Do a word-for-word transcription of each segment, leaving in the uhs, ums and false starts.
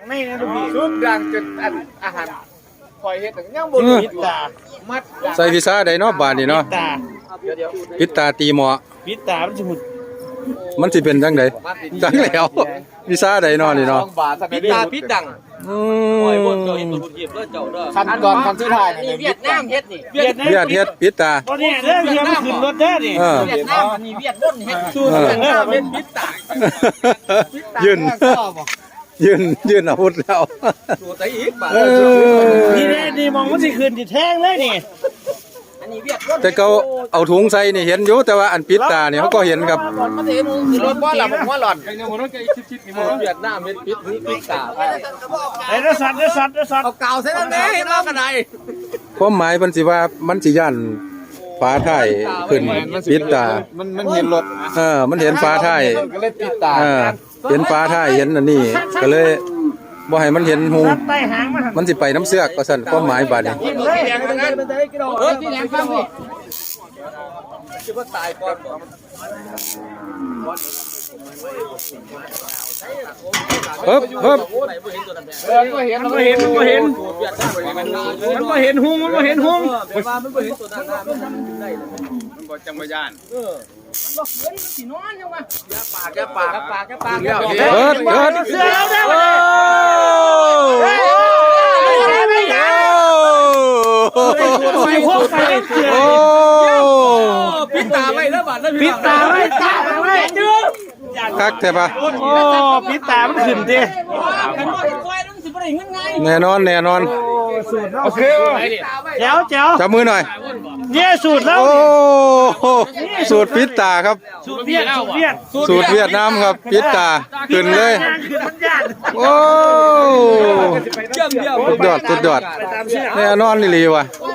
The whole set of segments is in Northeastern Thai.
ในนะลูกพี่ ซุปดังจนอันอาหารคอยเฮ็ดยังบ่รู้ เออ ปิดตา มัดดัง ใส่วิชาใดเนาะบาดนี้เนาะ ปิดตา ปิดตาตีหมอ ปิดตามันสิหมด มันสิเป็นจังใด จังแล้ว วิชาใดเนาะนี่เนาะ สองบาท ปิดตาปิดดัง อืม ขั้นตอนขั้นสุดท้ายนี่เวียดนามเฮ็ดนี่ เวียดนาม เวียดเฮ็ดปิดตา บ่แน่เด้อ เวียดนามขึ้นรถเด้อนี่ เออ เวียดนาม อันนี้เวียดนามเฮ็ด เออ สูตรเวียดนามเฮ็ดปิดตา ยื่น ยื่น ยื่นอาวุธแล้ว ตัวไตอีกบาด เออ นี่แหละ นี่มองมันสิขึ้นสิแทงเลยนี่ อันนี้เวียดนาม แต่เขาเอาถุงใส่นี่เห็นอยู่ แต่ว่าอันปิดตานี่เขาก็เห็นครับ มันสิเห็นคือรถบ่ล่ะ ผมว่าหล่อน เวียดนามเฮ็ดปิดหูปิดตา ไอ้เด้อสัตว์ เด้อสัตว์ เด้อสัตว์ เอากาวใส่นั่นแหละ เห็นว่ากันได ความหมายมันสิว่ามันสิย่านฝาท้ายขึ้นปิดตา มัน มันเห็นรถ เออ มันเห็นฝาท้าย ก็เลยปิดตา เออ เห็นฝาท้าย เห็นอันนี้ ก็เลยบ่ให้มันเห็นฮู สัตว์ไต่หางมัน มันสิไปน้ำเสือกว่าซั่น ความหมายบาดนี้ เออ ที่แหลมฟังนี่ เฮิบ เฮิบ เออ มันบ่เห็น มันบ่เห็น มันบ่เห็น มันบ่เห็นฮุง มันบ่เห็นฮุง มันบ่จังบ่ย่าน เออ มันบ่เห็น มันสินอนยังวะ อย่าปาก อย่าปาก อย่าปาก อย่าปาก เดี๋ยว เกิด เกิด เสือแล้วเนี่ย โอ้ โอ้ ปิดตาไว้แล้วบาดนั้น ปิดตาไว้ ตาไว้ คักแท้ปะ โอ้ ปิดตามันขึ้นติ แน่นอน แน่นอน โอเค แจ๋ว แจ๋ว จับมือหน่อย เนี่ยสูตรแล้ว โอ้โห สูตรปิดตาครับ สูตรเวียด สูตรเวียด สูตรเวียดนามครับ ปิดตา ขึ้นเลย ขึ้นมันยาก โอ้ เยี่ยมเยี่ยม สุดยอด สุดยอด แน่นอนอีหลีว่ะ โอ้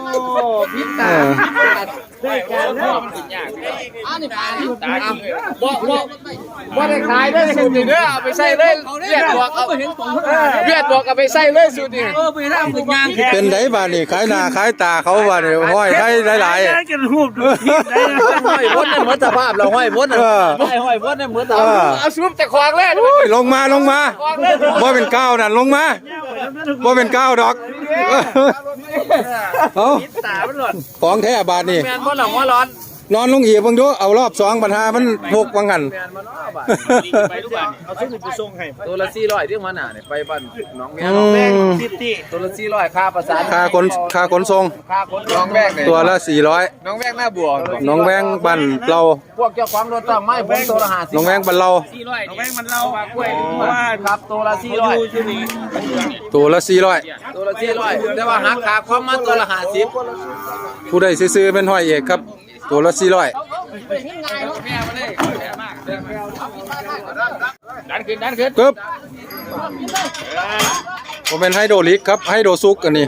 ปิดตา เออ บ่บ่บ่ได้ขายเด้อสูตรนี่เด้อ เอาไปใส่เลย เวียดบอกเอา เวียดบอกเอาไปใส่เลยสูตรนี่ เออ ไปทางเป็นยาง เป็นไดบาดนี่ ขายหน้าขายตาเขาบาดนี่ ห้อยไว้หลายๆ ห้อยบนเนี่ยเหมือนสภาพเรา ห้อยบนน่ะ เออ ห้อยบนเนี่ยเหมือนสภาพ เออ เอาซุปแต่ขวางเลย โอ้ย ลงมา ลงมา บ่เป็นก้าวนั่น ลงมา บ่เป็นก้าวดอก เอา ของแท้บาดนี่ แม่นบ่ล่ะ หัวร้อน นอนลงอีกเบิ่งดู เอารอบสอง ปัญหามันพกวังหัน ไปทุกวัน เอาชุดนี้ไปส่งให้ ตัวละสี่ร้อยที่หัวหน้าเนี่ย ไปบ้านหนองแวง อืม ซิตี้ ตัวละสี่ร้อย ค่าประสาน ค่าขน ค่าขนส่ง ค่าขนส่ง หนองแวงเนี่ย ตัวละสี่ร้อย หนองแวงหน้าบัว หนองแวงบ้านเรา พวกเจ้าของรถต้องมาให้ผมตัวละห้าสิบ หนองแวงบ้านเรา หนองแวงบ้านเรา ครับ ตัวละสี่ร้อย ตัวละสี่ร้อย ตัวละสี่ร้อย แต่ว่าหักค่าคอมมาตัวละห้าสิบ ผู้ใดซื้อๆเป็นห้อยเอกครับ ตัวละสี่ร้อย ดันขึ้น ดันขึ้น กึบ บ่แม่นไฮโดรลิกครับ ไฮโดรซุกอันนี้